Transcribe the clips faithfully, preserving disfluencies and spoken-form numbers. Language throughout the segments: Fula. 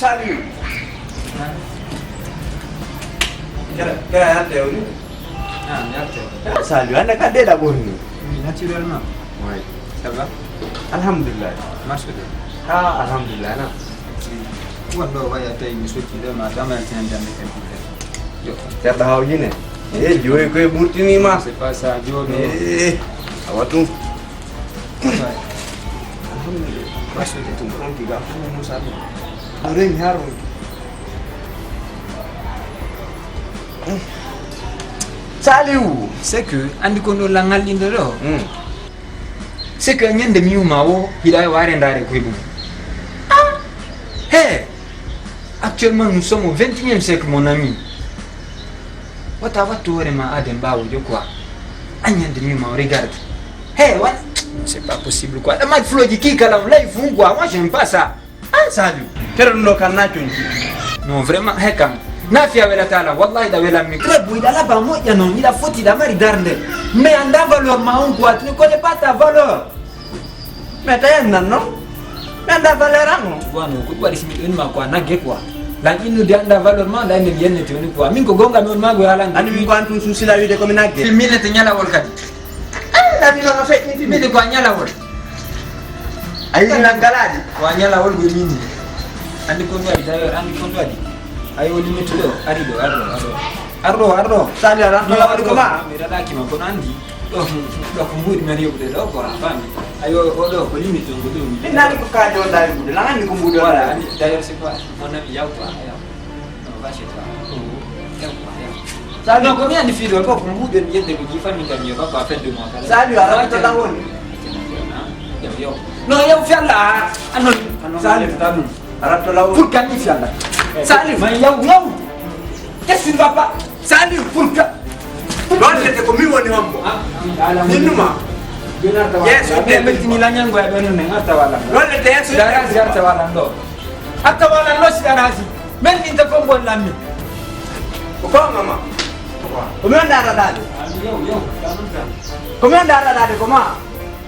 Saliou. Kera, kera yalta yawni. Ah, yalta. Ah, Saliou, hannde kam nde ɗa ɓorni. Oui, naturellement. Oui. Ça va? Alhamdulillah. Marche de. Ah, alhamdulillah, na. Won ɗo waya tawi mi sotti ɗo ma tama tan jande kan. Yo, ceerɗo hawjine. Eh, joyi koye ɓurtinima. C'est pas ça, joɗo. Eh, awa ɗum. Alhamdulillah. Marche de. Ɗum on tiga, ɗum Moussa ɗum. A remi har on. Saliou. C'est que, andi ko ɗo langal ɗin ɗo ɗo. Hmm. C'est que ñande mi yuma o, hiɗa e ware ndare koye ɗum. Ah! Hey! Actuellement, nous sommes au vingt et unième siècle, mon ami. Wata wattu hoore ma aden ɓawo jo quoi. A ñande mi yuma o, regarde. Hey, what? C'est pas possible quoi. Ɗa maj floji ki kala on lay fun quoi. Moi, j'aime pas ça. Ah, Saliou. Kere ɗum ɗo kan na conci. Non, vraiment, he kam. Na fiya welata la, wallahi ɗa welan mi. Très beau, iɗa laba moƴƴa non, iɗa foti, iɗa mari darnde. Mais anda valeur ma on quoi, tu ne connais pas ta valeur. Mais ta yan nan non. Mais anda valeur an on. Wano, ko ɗum waɗi si mi ɗon ma quoi, nagge quoi. Lan innude anda valeur ma, lan ne mi yennete woni quoi. Min ko gonga mi on ma go yalan. Ani min ko an tun susila wiide ko mi nagge. Min nete ñalawol kadi. Eh, nani non a feƴƴiti mi. Min ko a ñalawol. A yiɗi naggalaaji? Ko a ñalawol go min. Andi ko mi waɗi, d'ailleurs, andi ko mi waɗi. Ay, o limite ɗo, ari ɗo, ari ɗo, ari ɗo. Ari ɗo, ari ɗo. Sali, a ranto lawol ko ma? Mi raɗaki ma, kono andi. Ɗo, ɗo ko mbuuɗi men yoɓude ɗo, ko a faami. Ayo, o ɗo ko limite on, ko ɗum. Min nani ko kaajo on dawi mbuuɗi, lan andi ko mbuuɗi on dawi. Voilà, andi, d'ailleurs, c'est quoi? Mon ami, yaw quoi, yaw. Non, va chez toi. Yaw quoi, yaw. Sali, non, ko mi andi fii ɗo, ko ko mbuuɗi on yedde ko jifa min kam, yo, ko a fedde mo kala. Sali, a ranto lawol. Yaw, yaw. Non, yaw fi Allah, a non. Sali, a non. Aratto law. Pour kan ni fi Allah. Saliou. Mais yaw, yaw. Qu'est-ce qui ne va pas? Saliou, pour ka. Ɗon lete ko mi woni hombo. Minnuma. Yeeso ɓe ɓe tini la ñango e ɓe non ne, arta wala. Ɗon lete yeeso. Dara si arta wala ɗo. Arta wala ɗo si dara si. Men min ta ko bon lammi. Ko ko mama. Ko mi on dara dade. Yaw, yaw. Ko mi on dara dade ko ma.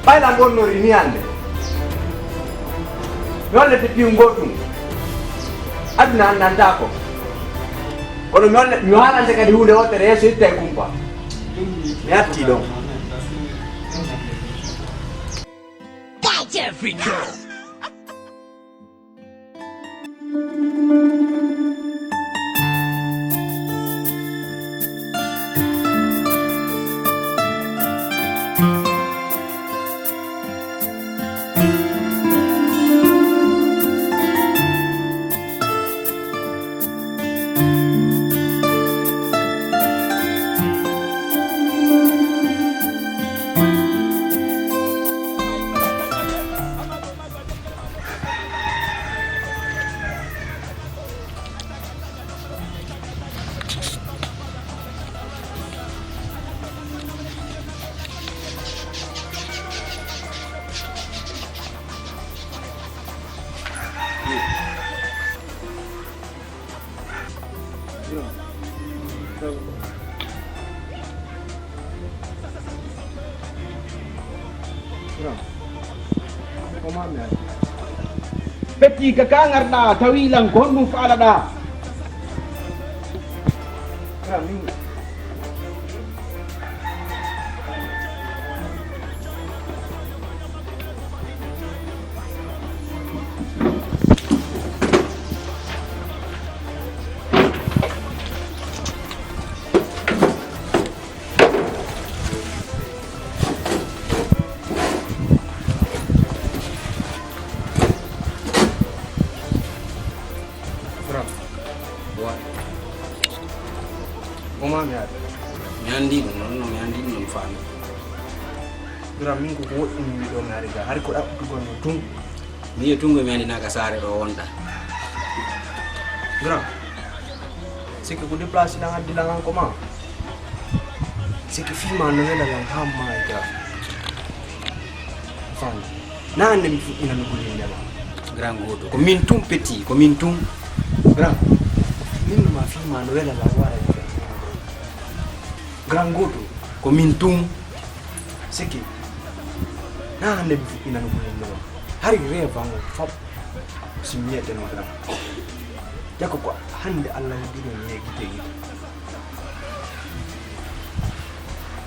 Ɓay lan ɓonnori ni hannde. Mi hollete piiw ngootum. Aduna anndantaako. Kono mi holle, mi haalante kadi huunde wootere yeeso itta e kumpa. Mi artii ɗon. Petit, ka ka ngarɗa tawi lan ko honɗum faalaɗa? Grand. Wa. Comment mi ari? Mi anndi ɗum noon, no mi anndi ɗum no mi faami. Grand, min ko ko woɗɗi mi wiɗo mi ari ga. Hari ko ɗaɓɓutugol no tun. Mi wiya tun ko mi anndi naa ka saare ɗo wonta. Grand. Sike ko déplacé lan addi lan an ko ma. Sike fii ma no wela lan haa maayi, grand. Fami. Na hannde mi fuɗɗina no gulinde ma. Grand gooto. Ko min tun petit, ko min tun. Grand. Min no ma fii ma no wela lan wara. Grand gooto. Ko min tun. Sike. Na hannde mi fuɗɗina no gulinde ma. Hari rêve an o fab. Si mi yiyete no grand. Jako ko hannde Allah waɗi ɗum e gite gite.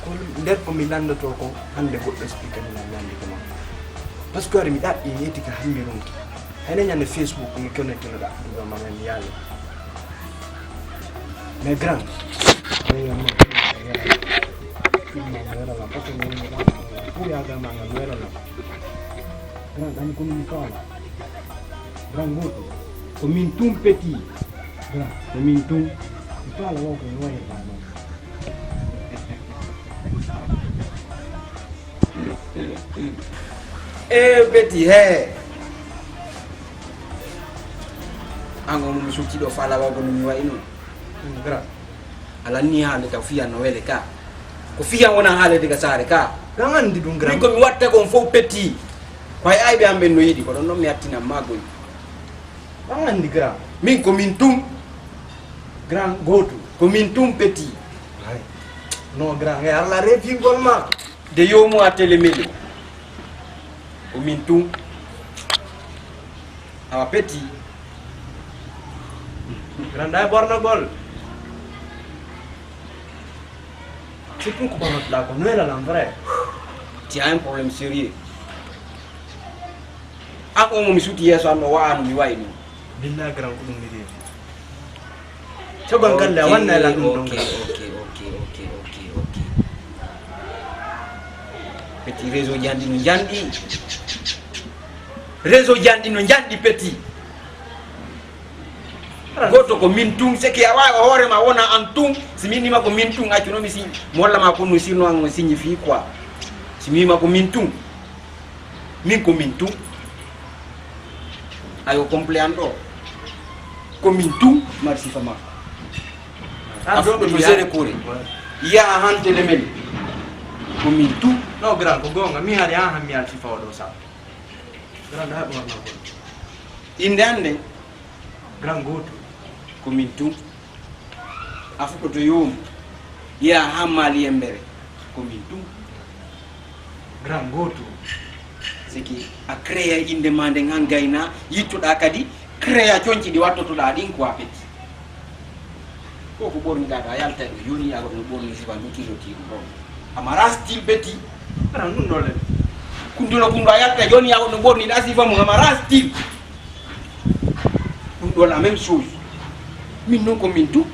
Ko nder ko mi lanndotoo ko hannde goɗɗo explique mi lanndande ko ma. Parce que ari mi ɗaɓɓi mi yeti ka hammi ronki. Hene ñande Facebook mi kono kono da duga ma men yale. Mais grand. Grand, ɗan ko min kawla. Grand, gooto. Ko min tun petit. Grand, ko min tun. Mi faala wo ko mi wayirta non. E petit, he. An o mo mi suuti ɗo faala wo ko no mi wayi non. Grand. Ala ni haalde ka fiya no wele ka. Ko fiya wona haalde ka saare ka. Kan anndi ɗum, grand. Min ko mi watta kon fof petit. Ko hay ayɓe am ɓen no yiɗi, ko ɗon non mi attinan ma goy. Kan anndi, grand. Min ko min tun. Grand gooto. Ko min tun petit. Hay. Non, grand, e Allah refingol ma. De yomu a tele mele. Ko min tun. Awa petit. Grand, ay bornogol. Surtout ko ɓornotoɗaa ko, noyla lan vrai. Tu as un problème sérieux. An o mo mi suuti yeeso an no wa'a no mi wayi ni. Billahi grand ko ɗum mi reefi. Cogol galle a wanna lan ɗum ɗon. Ok, ok, ok, ok, ok, ok. Petit réseau janɗi no janɗi. Réseau janɗi no janɗi petit. Gooto ko min tun, seke a waawi hoore ma wona an tun. Si mi innima ko min tun, accu no mi si mi holla ma ko no sirno an on signifie quoi. Si mi wima ko min tun, min ko min tun. Ayo complet an ɗo. Ko min tun, mari sifa makko. A fuɗɗoto gérer kore. Yaha hante le men. Ko min tun. No grand, ko gonga. Mi hari an han mi alsifa o ɗo sa. Grand, ha ɓorna ko. Innde an nden? Grand gooto. Ko min tun. A fuɗɗoto yoomu. Yaha haa maali embere. Ko min tun. Grand gooto. Siki a créa innde ma nden han gayna, yittuɗaa kadi créa conci ɗi wattotoɗaa ɗin ko a petit. Ko ko ɓorniɗaa ɗo, a yaltay ɗo, yoni a goɗɗo no ɓorni sifa, mi toujours ti ɗum ɗon. A mara style petit. Aɗa ɗum ɗo le. Kundulo kundu a yaltay, yoni a goɗɗo no ɓorniɗaa sifa mum, a mara style. Ɗum ɗo la même chose. Min non ko min tun.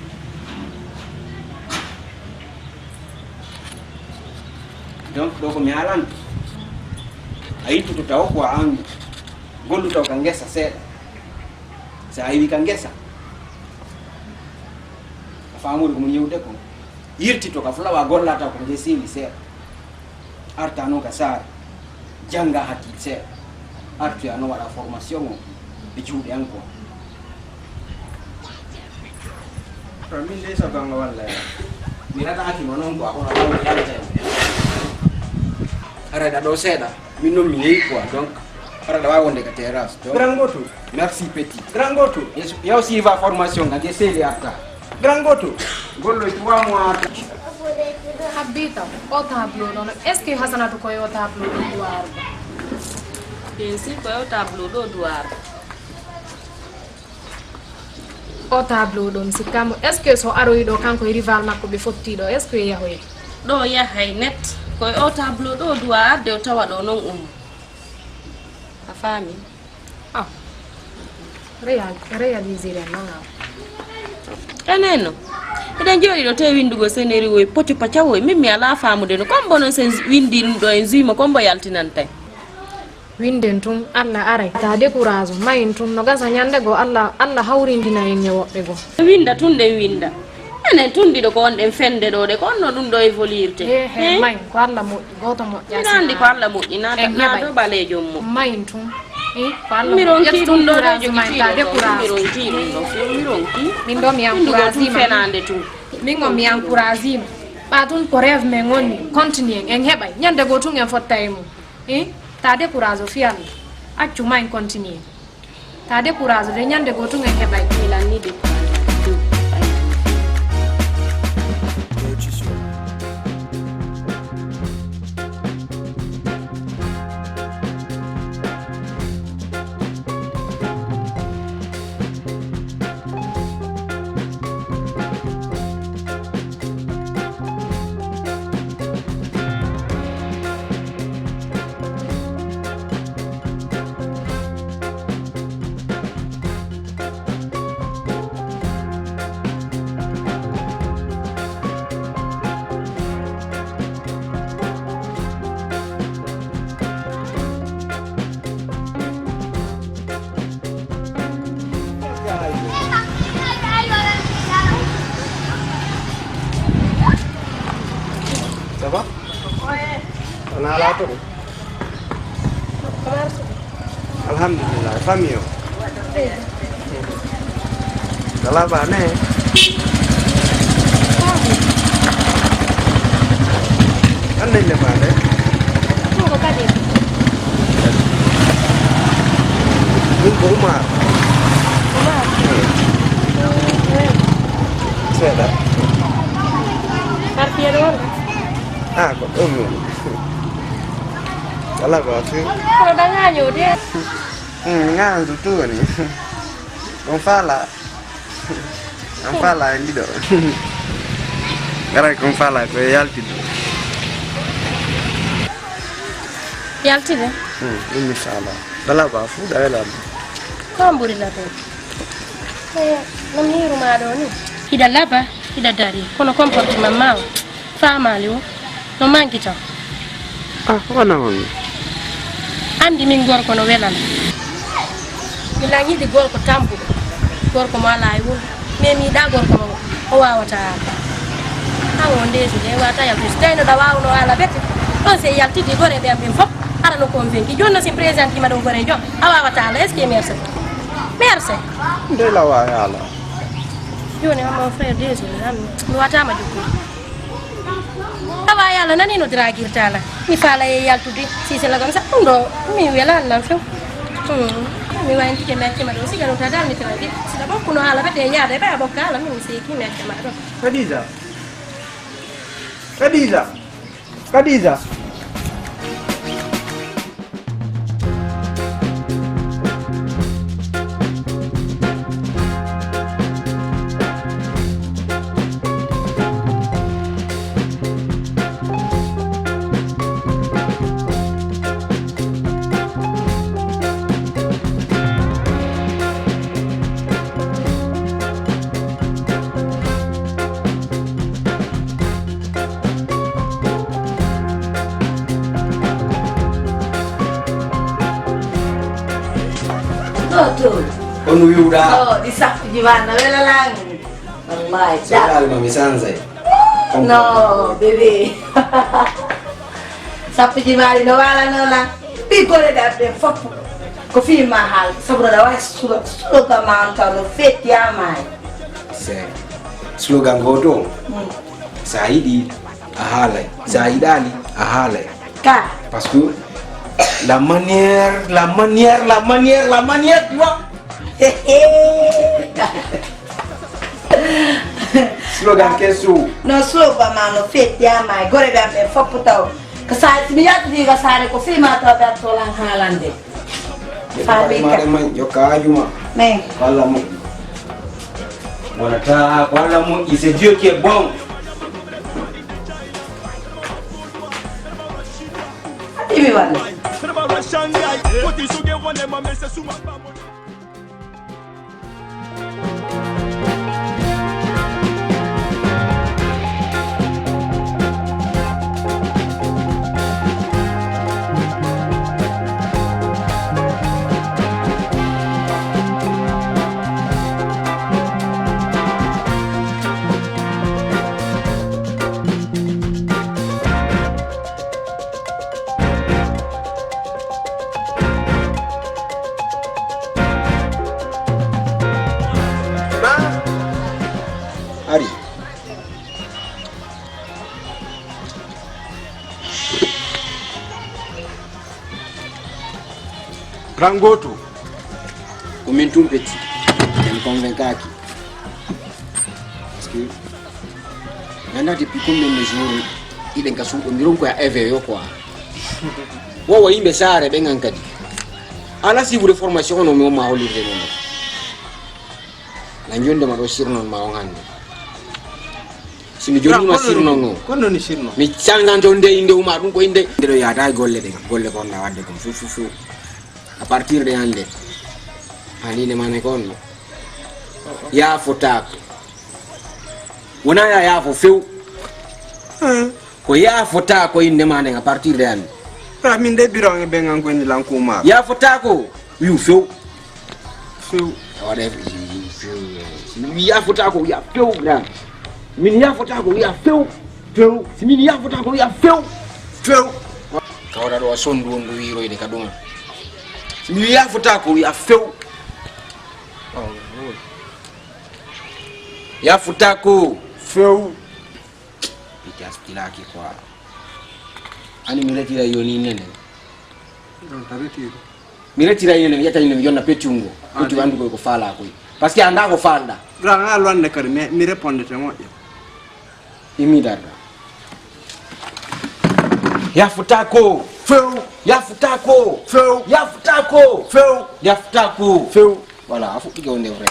Donc ɗo ko mi haalanta. A yittuto taw ko an gollu taw ka ngesa seeɗa. So a iwi ka ngesa, a faamori ko mo ñewde kon. Yirtito ka fulawa gollata ko nde seewi seeɗa. Arta noon ka saare. Jannga hakkil seeɗa. Artoya noon waɗa formation o e juuɗe an quoi. To min dey so gonga walla. Mi rataaki ma noon quoi, kono a wawa yalta e. Arayɗa ɗo seeɗa. Min noon mi yehi quoi, donc. Arayɗa wawi wonde ka terrasse. Donc, grand goto. Merci petit. Grand goto. Yaw suiva formation nga je seli arta. Grand goto. Gollo trois mois arta. Habbi taw o tableau ɗon, est ce que Hasanatu koye o tableau ɗo duwaaru? Bien sûr koye o tableau ɗo duwaaru. O tableau ɗon sikkamo, est ce que so aroyi ɗo kanko e rival makko ɓe fotti ɗo, est ce que yahoye? Ɗo yahay net. Koye o tableau ɗo duwa arde o tawa ɗo non ummo. A faami? Ah. Real, réalisir en non aw. Enen no. Eɗen jooɗi ɗo te winndugol seneri woy poco pacawoy, min mi alaa faamude no. Kombo non sen winndi ɗum ɗo en zuyma, kombo yaltinantay. Winnden tun, Alla aray. Ta décourage, mayin tun, no gasa ñannde goo, Alla, Alla hawrindina en e woɓɓe goo. Winnda tun ɗen winnda. Enen tun ɗiɗo ko on ɗen fende ɗo de, ko on no ɗum ɗo évoluirte. He, he, mayin, ko Alla moƴƴi, gooto moƴƴa. Miɗo anndi ko Alla moƴƴi, na, na to ɓaleejo mum. Mayin tun. Eh, ko Alla moƴƴi. Mi ronki ɗum ɗo de, jogi ma, ta décourage. Mi ronki ɗum ɗo, mi ronki. Min ɗo mi encourage ma. Fenaande tun. Min on mi encourage ma. Ɓa tun ko rêve men woni, continue, en heɓay. Ñannde goo tun en fotta e mum. Eh, ta décourage o fii Alla. Accu ma en continue. Ta décourage de, ñannde goo tun en heɓay. Mi lanni décourage. Alhamdulillah, famille o. Kala ba ne. An ne ma de. Ko kadi. Ɗum ko Umar. Umar. Seeɗa. Arti e ɗon. Ah, ko ɗum. Ala ba fi. Ko ɗaŋaaño de. Hmm, ŋaandu tuuni. On faala. On faala e ndiɗo. Garay kon faala ko e yaltide. Yaltide? Hmm, ɗum mi faala. Dala ba fu da wela. Ko mburi la to. Eh, non mi yuruma ɗo ni. Hiɗa laba, hiɗa dari. Kono comportement ma o. Faamaali o. No manki tan. Ah, wona on. Anndi min gorko no welana. Mi lan yiɗi gorko tampuɗo. Gorko mo alaa e wuro. Mais mi yiɗaa gorko mo o waawata aala. An o ndeesi de wata yaltu. Si tawi no ɗa waawno aala bete. Ɗon si yaltidi goreeɓe am ɓen fof. Ara no convaincu. Jooni no si mi présentima ɗo goreejo. A waawata aala. Est-ce que merci? Merci. Nde lawa e aala. Jooni am mon frère désolé. Am mi wataama jokkude. Awa Yalla nani no dragirta la. Mi faala e yaltude. Si c'est la comme ça. Ɗum ɗo mi wela Allah few. Hmm. Mi wayantike mi accima ɗo. Siga ɗo ta dal mi tragi. Si ɗa ɓokkuno haala ɓe te yaade ɓe a ɓokka haala min mi seeki mi accima ɗo. Khadija. Khadija. Khadija. Docteur. Kono wiwɗa? Oh, ɗi sappuji ma na wela langi. Wallahi. Seeɗaali ma mi sansay. No, bébé. Sappuji ma ɗi no wala no la. Ɓiggole ɗe abde fop. Ko fi ma hal. Sabu ɗa wawi sulo, sulo ka ma on ka no feti amaay. C'est slogan goto. Mm. Sa yiɗi a haalay, sa yiɗaali a haalay. Ka. Parce que la manière, la manière, la manière, la manière, tu vois. Slogan kesu. No slogan ma no feti amaay. Gore ɓe am ɓe fof taw. Ko sa si mi yaltidi ka saare ko fi ma taw ɓe attolan haalande. Faami ka. Maɗa man jokka haaju ma. Mais. Ko Allah moƴƴi. Wonata ko Allah moƴƴi, c'est Dieu qui est bon. Imi walla. Ari. Ran gooto. Ko min tumpetti. En convaincaki. Parce que mi anndaa depuis combien de jours iɗen ka suuɗo mi ronkoya éveillé quoi. Wowa yimɓe saare ɓen an kadi. Ala sibude formation no mi wonma hollirde mon. Na jondema ɗo sirnon ma on hannde. Si mi jonnima sirnon o. Kono ni sirno. Mi canganto nde inde uma ɗum ko inde. Nde ɗo yaada e golle ɗen. Golle ko wonɗa wadde kon fof fof fof. À partir de hannde. Hannde inde ma ne ko on. Yaafotaako. Wona ya yaafo few. Ko yaafota ko innde ma nden à partir de hannde. Ka min de biron e ɓen an ko inni lan kumaar. Yaafotaako. Wi'u few. Few. A waɗa few. Min yaafotaako wi'a few grand. Min yaafotaako wi'a few. Few. Si min yaafotaako wi'a few. Few. Kawra ɗo a sondu wondu wiiroyde ka ɗuma. Mi yaafutaako, wiya few. Yaafutaako. Few. Piti a stilaaki quoi. Ani mi retira yoni nene. Non, ta retiro. Mi retira yoni, mi ƴetta yoni, mi yonna pettiwungo. Ah, peti andu ko faala koy. Parce que anda ko faalda. Grand, a lwande kadi, mais mi répondete moƴƴa. Imi darda. Yafutako. Few. Yafutako. Few. Yafutako. Few. Yafutako. Few. Voilà, a fuɗɗike wonde vrai.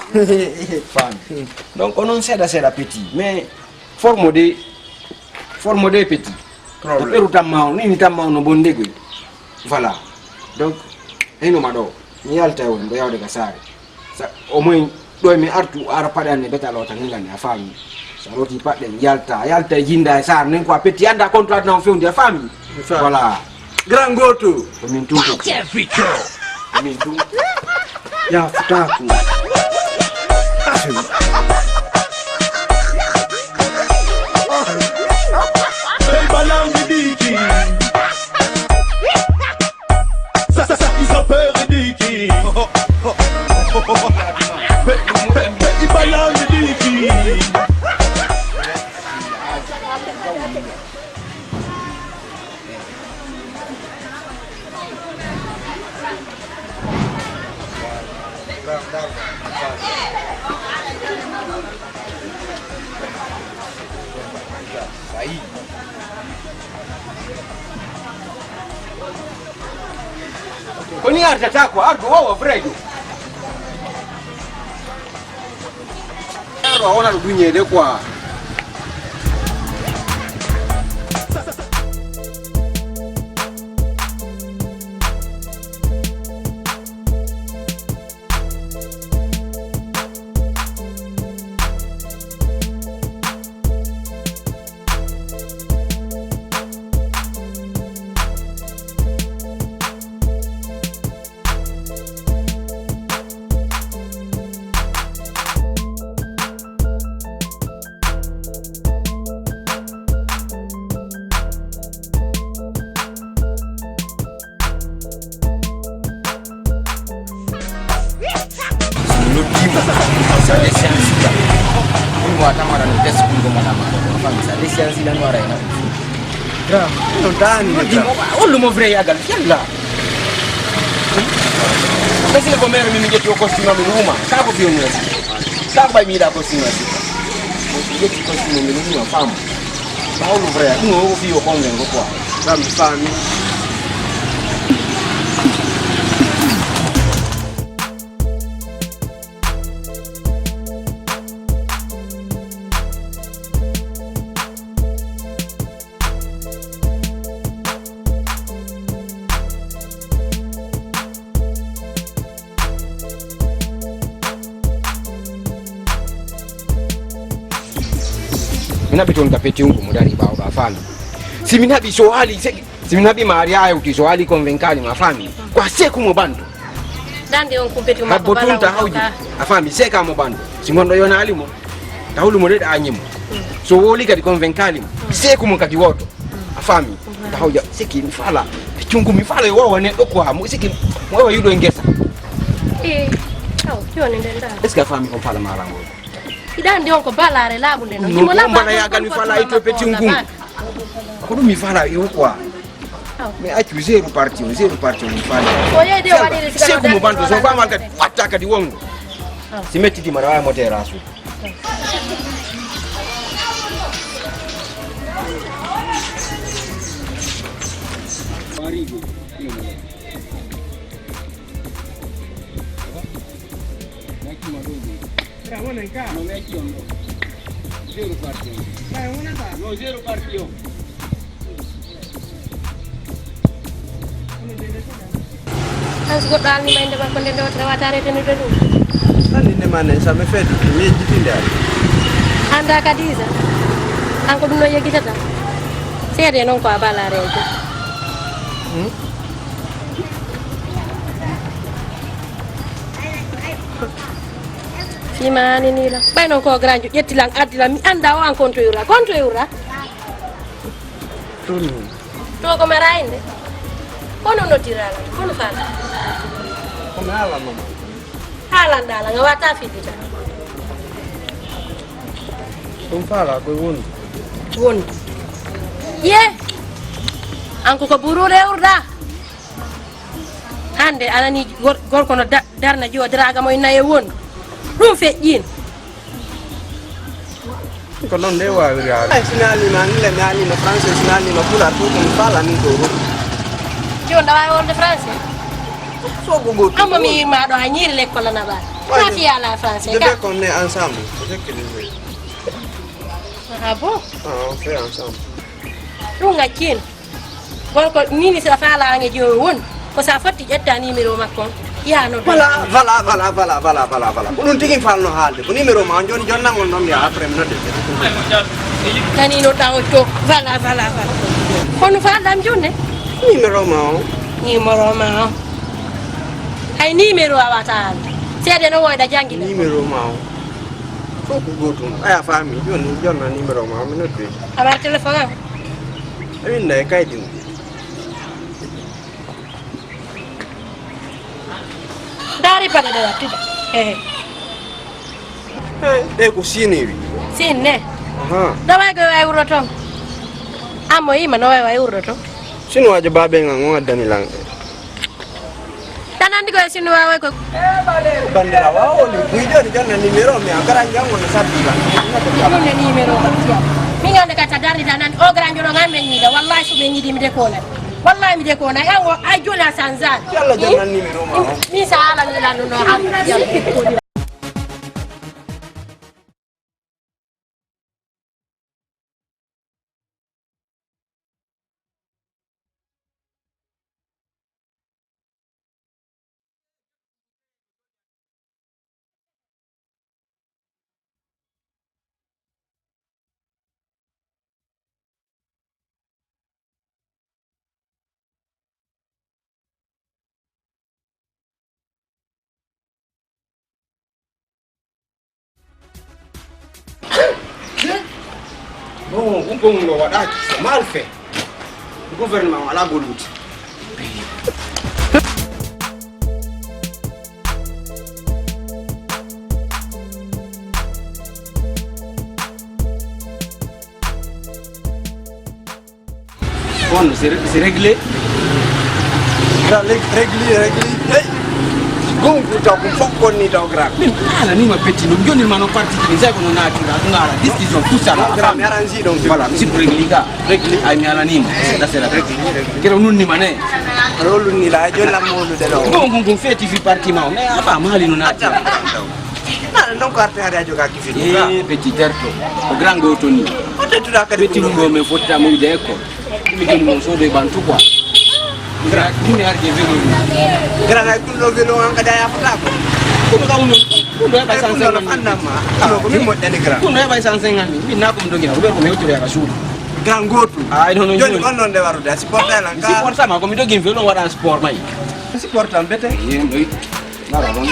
Faami. Donc, onon seeɗa seeɗa petit, mais forme de, forme de petit. Problème. Ɓeru tamma on, ini tamma on no bonde goy. Voilà. Donc, eno ma ɗo. Mi yalta e won, ɗo yawde ka saare. Sa, au moins, ɗo mi artu, ara paɗe anne beta lota ngilani, a faami. Sa loti paɗe, yalta, yalta e jinda e saare, nen ko a petti, anda contrat na on fewndi, a faami. Mi faami. Voilà. Grand goto. Ko min tun ko. Ko min tun. Yafutako. Afi. Hey, balangi diki. Sa, sa, sa, isa pere diki. Pe, pe, pe, ibalangi diki. Ko ni ardata ko argo wawa vrai ɗum. Aro a wona ɗo duñeede quoi. Noddiima, sa de science ka. Ɗum wa tamara no des ɗum ko mona ma. Fami sa de science lan wara ina. Gra, non tani. Noddiima, ollu mo vrai yagal. Yalla. Kasi ko mere min jetti o costume min uma. Ka ko fiyo mi. Sa ko ɓay mi yiɗa costume a sikka. Mi ƴetti costume mi ɗum no faamu. Ɓawlu vrai, ɗum o ko fiyo kongen ko quoi. Ɗam mi faami. Mi naɓi toon ka petit ungu mo dari ɓaawo ɗo, a faami. Si mi naɓi so haali, se, si mi naɓi ma ari a hewti, so haali kon wen kaali ma, a faami. Ko a seeku mo banndo. Dande on kumpeti ma ko bala tunta hawji. A faami, seeka mo banndo. Si ngonɗo yonaali mo, tawlu mo de ɗa ñimo. So woli kadi kon wen kaali mo. Seeku mo kadi woto. A faami? Taxaw ja, sikki mi faala. Cungu mi faala yo wawa neɗɗo quoi. Mo sikki mo wawa yuɗo e ngesa. Eh, aw, joni nden da. Est-ce que a faami kon faala mala ngol? Iɗa andi on ko balaare laaɓunde non. Non, ko mbana yagal mi faala e to pe cungu. Ko ɗum mi faala yo quoi. Aw. Mais accu zéro parti, zéro parti mi faala. O yeede o waɗi. Seeku mo banto so faama kadi patta kadi wongo. Si metti di mara wawa mo tera su. Zéro parti. No, zéro parti. An so goɗɗo alnima innde makko nde ndewtere wata retenude ɗum. An innde ma nden, so mi feeti, mi yejjitinde an. Annda ka disa. An ko ɗum ɗo yeggitata. Seede noon ko a balaare e jom. Hmm? Fima ani ni la. Ɓay noon ko granjo ƴetti lan addi lan mi annda o an konto yura. Konto yura. Toni. To ko mara inde. Kono noddirɗaa lan, kono faalaa? Ko mi haalanno ma. Haalanɗaa lan, a waawataa fillita. Ɗum faalaa ko e wondu. Wondu. Ye! An ko ko buuru rewruɗaa? Hannde a nanii gor-, gorko no da-, darna jooɗiraaka mo inna e wondu. Ɗum feƴƴiino. Ko noon nde waawiri haalde. Ay, so mi haalniima anglais, mi haalniima français, so mi haalniima pulaar, fof ko mi faalaa min ko woni. Jooni, aɗa waawi wolde français? Fof ko gootum. Amma mi yiima ɗo a ñiiri lekkol ana ɓaa. Ouais, je, je vais qu'on est ensemble. C'est ce que je veux. Ah bon? Ah, on fait ensemble. Ɗum ngacciino. Gorko, min si a faalaa an e joom won, ko so a fotti ƴetta numéro makko on, yaa nodda. Voilà, voilà, voilà. Ko ɗum tigi mi faalno haalde. Ko numéro ma on, jooni, jooni nan on noon, mi yaha après mi nodde. Nani no ɗawo to. Voilà, voilà, voilà. Kono faalɗaa mi jooni de? Numéro ma on. Numéro ma on. Hay numéro a waawataa haalde. Seede no woyɗa janngi. Numéro ma on. Fof ko gootum. Aya, faami. Jooni, jonna numéro ma on, mi noddoyi. A mbaɗa téléphone am? A winnda e kaydi mum. Ndaari paɗe ɗe wattude. Ehe. Hey, ɗe ko Siin wi. Siin ne? Aha. Ɗo wayi ko wayi wuro toon. An mo yiima no wayi wayi wuro toon. Sinuwaajo baaben an on addani lan ɗe. Tan anndi ko e Sinuwaa wayi ko. Bandira wa oli buy jooni jonna numéro mi a gara janngo no sabbi ba. Ɗum ne numéro o tiya. Min hannde kadi so darri tan anndi o gara joɗo ngan men ñiida. Wallahi so ɓe ñiidi mi de ko lan. Wallahi mi de ko lan. An o ay jooni a sanzaani. Yalla jonna numéro ma o. Min so a alani lan no han. Bon, ɗum konngol ngol waɗaaki, c'est mal fait. Gouvernement o alaa gollude. Bon, c'est ré-, c'est réglé. Grand, rég-, régli, régli. Hey! Gonku taw ko fof konni taw grand. Min ala ni ma petti no joni ma no parti ni sai ko no natura, no ala discussion tout ça là. Grand, mi aranji donc. Voilà, mi si régli ga. Régli. Ay mi ala ni ma. C'est ça, c'est la régli. Kero nun ni ma ne. Rolu ni la jolla molu de do. Gonku gonku feti fi parti ma. Mais afa mali no natura. Attends, attends. Na non ko arte hari ajo ga kifi. Eh, petit terto. Ko grand goto ni. Petit ɗum ɗo min fottita mo wiide école. Ɗum jooni mon soodo e bantu quoi. Grand, ɗum mi arde vélo ni. Grand, ay ɗum ɗo vélo an kadi a yafata ko. Ɗum kam non. Ɗum ɗo heɓa cent cinquante mille. Ɗum ɗo ko min moƴƴani grand. Ɗum ɗo heɓa cent cinquante mille. Min na ko mi dogina, ko ɓe ko mi hewtiri yaka suudu. Grand goto. Ay non non. Jooni on non de warude a supporta lan ka. Supporta ma ko mi dogi vélo waɗa sport may. Supporta mbete. Yen ɗoy. Mara non.